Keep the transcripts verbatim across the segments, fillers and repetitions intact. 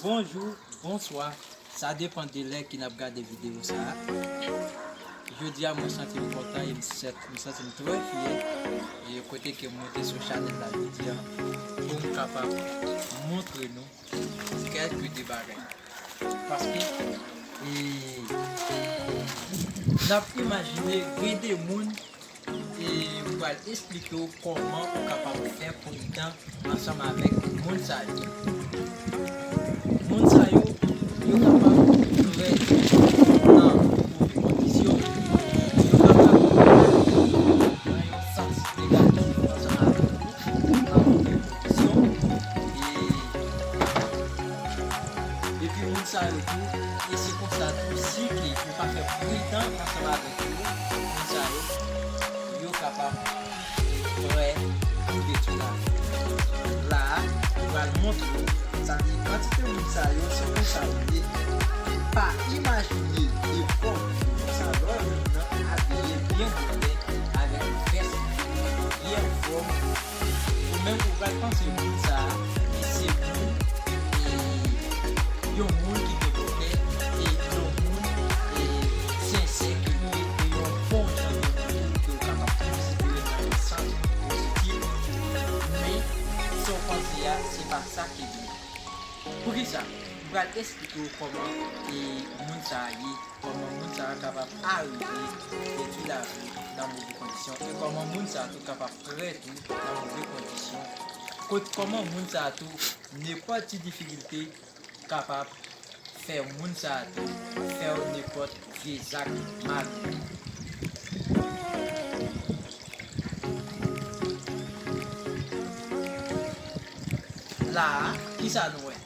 Bonjou, bonswa, sa depann de lè ke n ap gade videyo sa a. Jodi a, mwen santi m kontan e m sèt, m santi m trè fyè. E kote ke m monte sou chanèl la jodi a, pou m kapab montre nou kèlke de bagay. Paske, e, n ap imajine gen de moun, e, m pral esplike w kòman ou kapab fè pridan ansanm avèk moun sa yo. Moun sa yo, yo kapab trè nan move kondisyon, yo kapab nan yon sans negatif ansanm avèk ou, nan move kondisyon. E, epi moun sa yo tou, e se konsa tou, si ke ou pa fè pridan ansanm avèk yo, moun sa yo, yo kapab prè pou detwi lavi w. La a, m pral montre w, sa vle di kantite moun sa yo, se konsa yo ye. Pa imajine epòk sa lè moun nan abiye byen bonè avèk vès byen fòm. Ou menm ou pral panse moun sa a, li se moun, e, yon moun ki gen bon kè, e yon moun, e, sensè ke li ye, e yon bon jan de moun tou ke w kapab konsidere nan yon sans pozitif. Men, sa w panse a, se pa sa ki vre. Poukisa? M pral esplike w kòman, e, moun sa a ye, kòman moun sa a kapab arive detwi lavi l nan move kondisyon, e kòman moun sa a tou kapab prè tou nan move kondisyon. Kot kòman moun sa a tou, nenpòt ti difikilte kapab fè moun sa a tou fè w nenpòt vye zak mal. La a, kisa nou wè?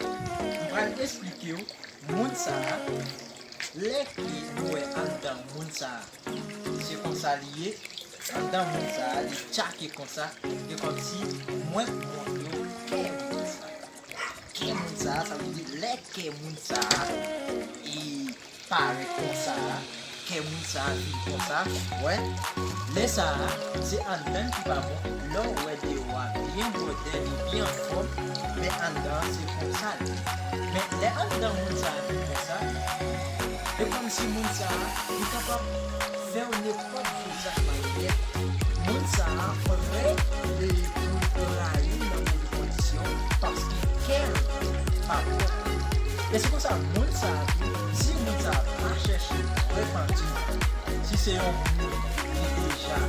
M pral esplike w, moun sa a, lè ke nou wè anndan moun sa a, se konsa li ye, anndan moun sa a, li tchake konsa, e kòmsi mwen montre w kè moun sa a. Kè moun sa a, sa vle di lè kè moun sa a, e parèt konsa a, kè moun sa a vin konsa, wè. Lè sa a, se anndan l ki pa bon. Lè w wè deyò a byen bwòdè, li byen anfòm, men anndan an se konsa l ye. Men lè anndan moun sa a vin konsa, e kòmsi moun sa a, li kapab fè w nenpòt vye zak malonèt. Moun sa a prè, e, pou rayi w nan move kondisyon, paske kè l pa pwòp. E se konsa, moun sa a tou, si moun sa a pa chèche repanti, si se yon moun ki deja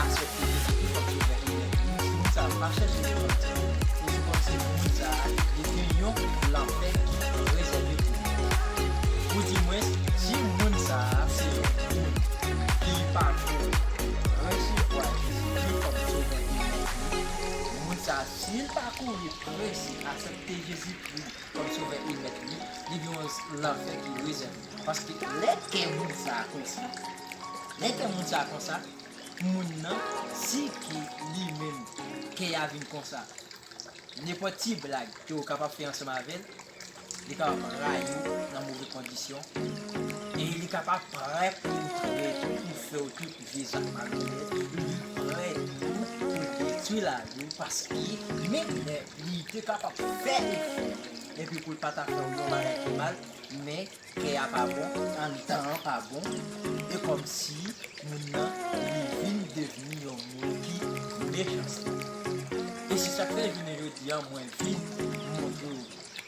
aksepte Jezikri kòm Sovè e Mèt li, si moun sa a pa chèche repanti, e se kòmsi moun sa a, li gen yon lanfè ki rezève pou li. Oudimwens, si moun sa a se yon moun ki pako resevwa Jezikri kòm Sovè e Mèt li, moun sa a, si l pa kouri prese aksepte Jezikri kòm Sovè e Mèt li, li gen yon lanfè ki rezève. Paske lè kè moun sa a konsa, lè kè moun sa a konsa, moun nan, si ke li menm, kè a vin konsa, nenpòt ti blag ke w kapab fè ansanm avè l, li kapab rayi w nan move kondisyon, e li kapab prè pou l trete w, pou fè w tout vye zak malonèt, li prè tou pou l detwi lavi w, paske menm lè li te kapab fè efò, epi pou l pa ta fè w yon bagay ki mal, men kè a pa bon, anndan an pa bon, e kòmsi moun nan, li vin devni yon moun ki mechanste. E se sa k fè jounen jodi a, mwen vin montre w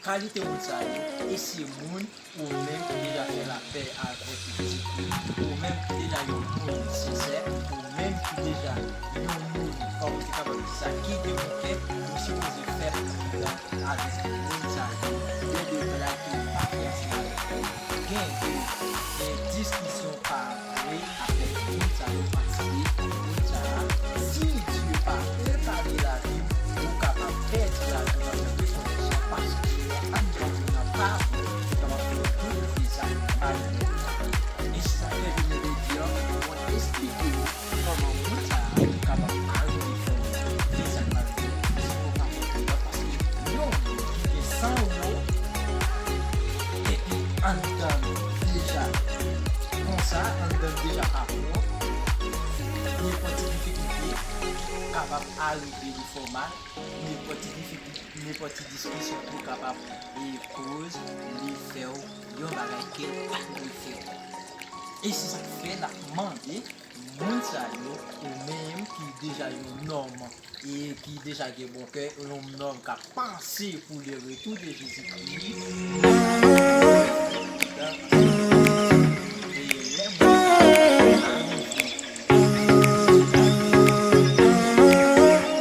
kalite moun sa yo, e se moun ou menm ki deja fè lapè avèk Jezikri, ou menm ki deja yon moun sensè, ou menm ki deja yon moun, kòm ou te kapab di sa, ki gen bon kè, ou sipoze fè pridan avèk moun sa yo. Gen de blag ke w pa fè ansanm avèk yo. Gen de, de diskisyon pa vre avèk moun sa yo, paske moun sa a, si Dye pa eparye lavi w, ou kapab pèdi lavi w nan move kondisyon, paske lè anndan moun nan pa bon, li kapab fè w tout vye zak malonèt. E se sa k fè jounen jodi a, mwen esplike w kòman moun sa a kapab arive fè w vye zak malonèt, si w pa fè pridan, paske yon moun ki gen san yo, epi anndan l deja konsa, anndan l deja pa pwòp, nenpòt ti difikilte kapab arive li fè w mal, nenpòt ti difikilte Nenpòt ti diskisyon tou kapab e koz li fè w yon bagay ke l pa t dwe fè w. E se sa k fè n ap mande moun sa yo, ou menm ki deja yon nonm e ki deja gen bon kè, yon nonm k ap panse pou le retou de Jezikri. E lè moun sa yo arive,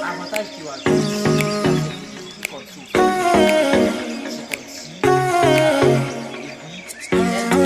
avantaj ke w ap jwenn, se Jezikri kòm sovè. Se kòmsi, epi, lè nou,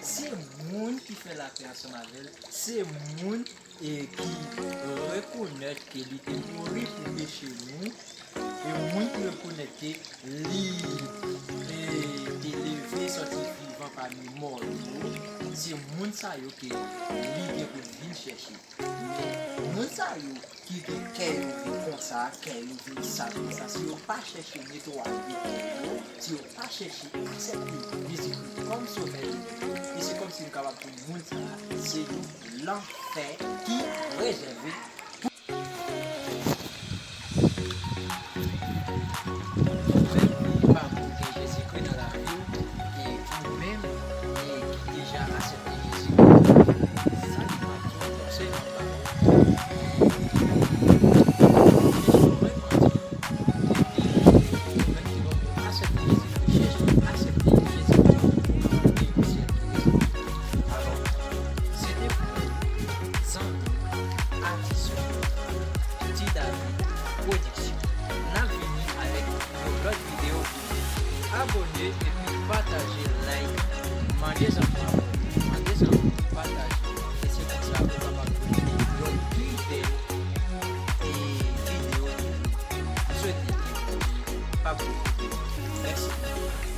Se moun ki fè lapè ansanm avè l, se moun, e, ki rekonèt ke li te mouri pou peche nou, e moun ki rekonèt ke li, e, te leve sòti vivan pami mò yo, se moun sa yo ke li gen pou l vin chèche. Men moun sa yo ki gen kè yo vin konsa, kè yo vin sal konsa, si yo pa chèche netwaye kè yo, si yo pa chèche aksepte Jezikri kòm Sovè yo, e se kòmsi nou kapab di moun sa a, se yon lanfè ki rezève pou ou menm ki pa gen Jezikri nan lavi w, e ou menm, e ki deja aksepte Jezikri, sa li pa di w, se yon pawòl. Jezi vrèman di, depi ou menm ki poko aksepte Jezikri, chèche aksepte Jezikri pou w kapab gen yon syèl ki rezève. Alò, se te pou zanmi, atis yo, Ti David Production. N ap vini avèk yon lòt videyo. Abòne epi pataje, like, mande zanmi w abòne, mande zanmi w pataje. E se konsa ou kapab jwenn yon pi bèl, e, videyo toujou. M swete ke Bondye p ap bouke beni w. Mèsi.